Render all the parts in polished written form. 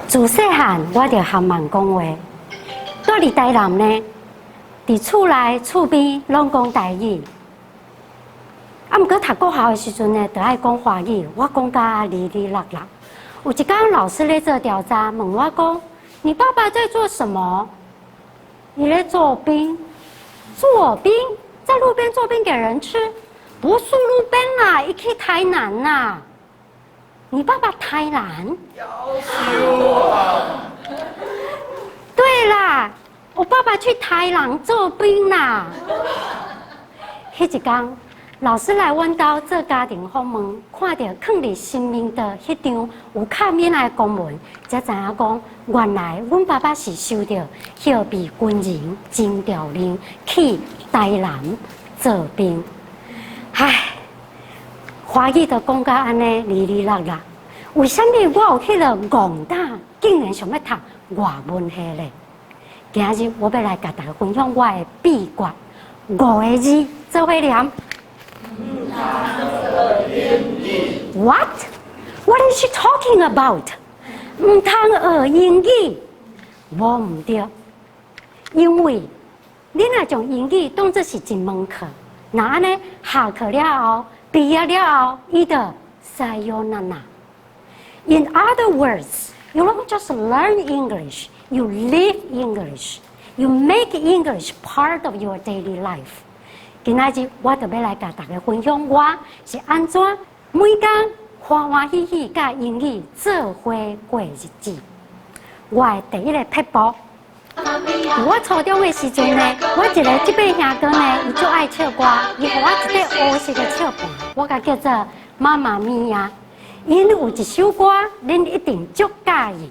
自細漢我就含慢講話，蹛佇台南呢，佇厝內厝邊攏講台語。啊，毋過讀國校的時陣呢，就愛講華語，我講甲離離落落。有一工老師咧做調查，問我講：你爸爸在做什麼？伊咧做冰，做冰，在路邊做冰給人吃，不是路邊啦，伊去台南啦。你爸爸台南？夭壽啊！對啦，我爸爸去台南做兵啦。彼一工，老師來阮兜做家庭訪問，看著囥佇神明桌彼張有敲面的公文，才知影講，原來阮爸爸是收著後備軍人徵調令去台南做兵。唉，華語都講甲按呢離離落落，為啥物我有彼个戇膽，竟然想欲讀外文系咧？今日我欲來共大家分享我的秘訣，五个字做伙念。What? What is she talking about? 毋通學英語，無毋對，因為你若將英語當作是一門課，若按呢下課了後，畢業了後，伊就さよなら。In other words, you don't just learn English, you live English. You make English part of your daily life. 今仔日我就欲來共大家分享，我是按怎每工歡歡喜喜佮英語做伙過日子。我的第一个撇步，我初中的時陣呢，我一个這輩兄哥呢，伊足愛唱歌，伊予我一塊烏色的唱盤，我共叫做媽媽咪呀。𪜶有一首歌，恁一定足佮意。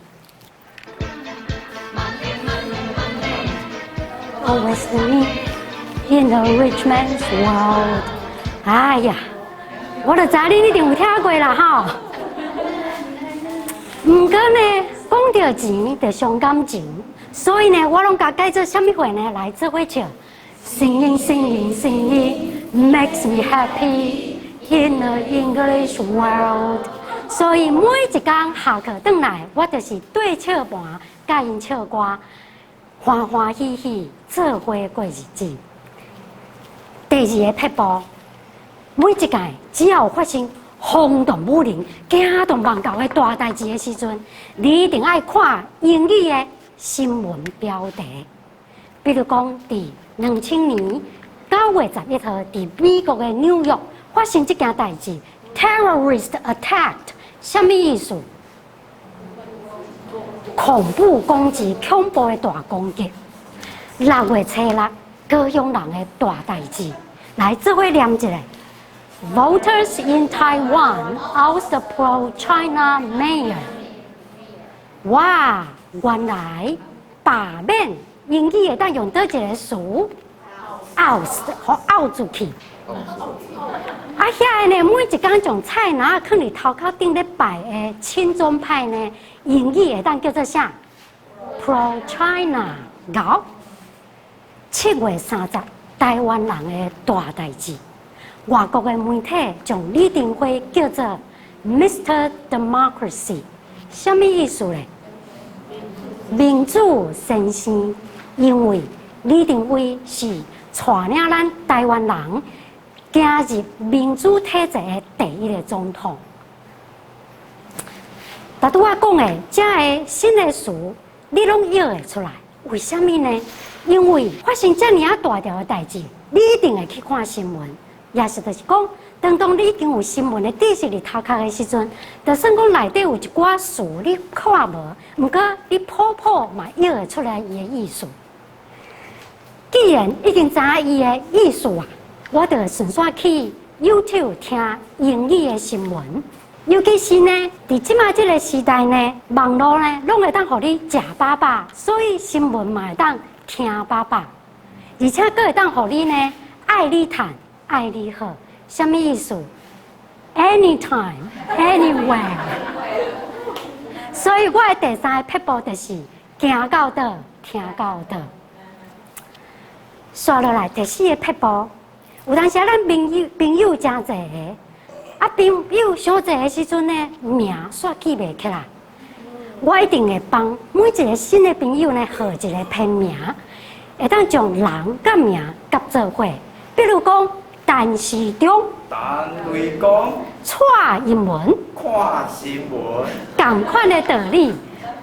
Always me in a rich man's world。哎呀，我就知恁一定有聽過啦吼。毋過呢，講著錢就傷感情，所以呢，我攏共改做啥物貨呢？來做伙唱。Singing, singing, singing makes me happy in the English world。所以每一工下課轉來，我就是對唱盤佮𪜶唱歌，歡歡喜喜做伙過日子。第二个撇步，每一屆只要有發生轟動武林、驚動萬教的大代誌的時陣，你一定愛看英語的新聞標題。比如講，佇2000年9月11號，佇美國的紐約發生這件代誌，terrorist attack，啥物意思？恐怖攻擊、恐怖的大攻擊。6月初六，高雄人的大代誌，來做伙念一下。Voters in Taiwan oust the pro-China mayor。哇，原來罷免英語會當用佗一个詞，oust，予漚出去。啊，遐个呢，每一工將菜籃囥佇頭殼頂咧拜的親中派呢，英語會當叫做啥？Pro-China。𠢕。7月30，台灣人的大代誌，外國的媒體將李登輝叫做 Mr. Democracy，啥物意思咧？民主先生，因為李登輝是帶領咱台灣人行入民主體制的第一个總統。頭拄仔講的，這个新的詞，你攏臆會出來，為啥物呢？因為發生遮爾仔大條的代誌，你一定會去看新聞，也是就是講，當你已經有新聞的知識佇頭殼的時陣，就算講內底有一寡詞你看無，毋過你普普嘛臆會出來伊的意思。既然已經知影伊的意思啊，我就順紲去 YouTube 聽英語的新聞。尤其是呢，佇這馬這个時代呢，網路呢攏會當予你食飽飽，所以新聞嘛會當聽飽飽，而且閣會當予你呢愛你趁，愛你好，啥物意思？Anytime, anywhere。所以我的第三个撇步就是行到佗，聽到佗。紲落來第四個撇步，有當時咱朋友誠濟个，啊朋友傷濟的時陣呢，名煞記袂起來。我一定會幫每一个新的朋友呢，號一个片名，會當將人佮名夾做伙。比如講，陳時中、陳雷公、蔡英文、看新聞，仝款的道理。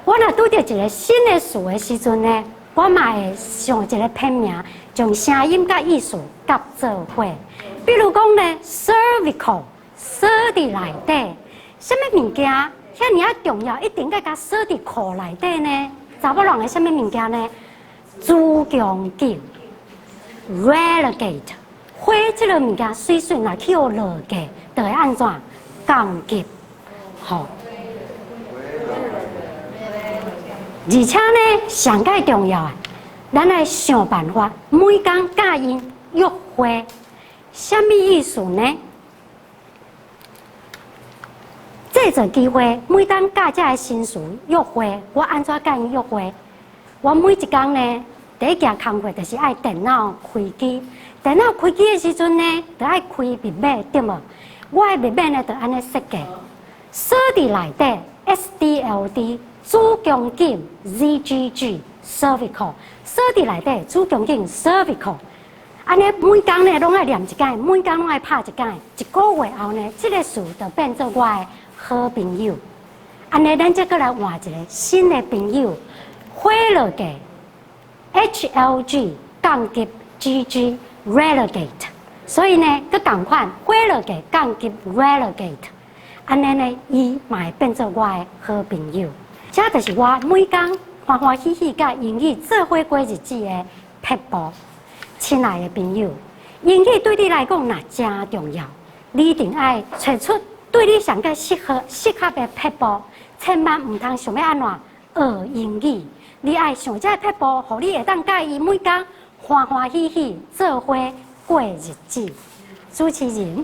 我若拄著一个新的詞的時陣呢，我嘛會想一个片名，將聲音佮意思夾做伙。比如講呢，cervical，鎖佇內底，啥物物件遐爾仔重要，一定愛共鎖佇褲內底呢？查某人的啥物物件呢？子宮頸，relegate，火這个物件媠媠，若去予落價，就會按怎降級？吼。而且呢，上蓋重要的，咱愛想辦法，每工佮𪜶約會，啥物意思呢？製造機會，每當佮這个新詞約會，我按怎佮𪜶約會？我每一工呢，第一件工課就是愛電腦開機，電腦開機的時陣呢，就愛開密碼，對無？我的密碼呢，就按呢設計，鎖佇內底 SDLD。子宮頸 ZGG cervical 鎖佇內底子宮頸 cervical，按呢每工呢攏愛念一擺，每工攏愛拍一擺，一个月後呢，這个詞就變做我的好朋友。按呢，咱再閣來換一个新的朋友，火落價 HLG 降級 GG relegate，所以呢，閣仝款火落價降級 relegate，按呢呢，伊嘛會變做我的好朋友。這就是我每工歡歡喜喜佮英語做伙過日子的撇步。親愛的朋友，英語對你來講若誠重要，你一定愛揣出對你上較適合的撇步，千萬毋通想欲按怎學英語，你愛想這个撇步，予你會當佮伊每工歡歡喜喜做伙過日子。主持人。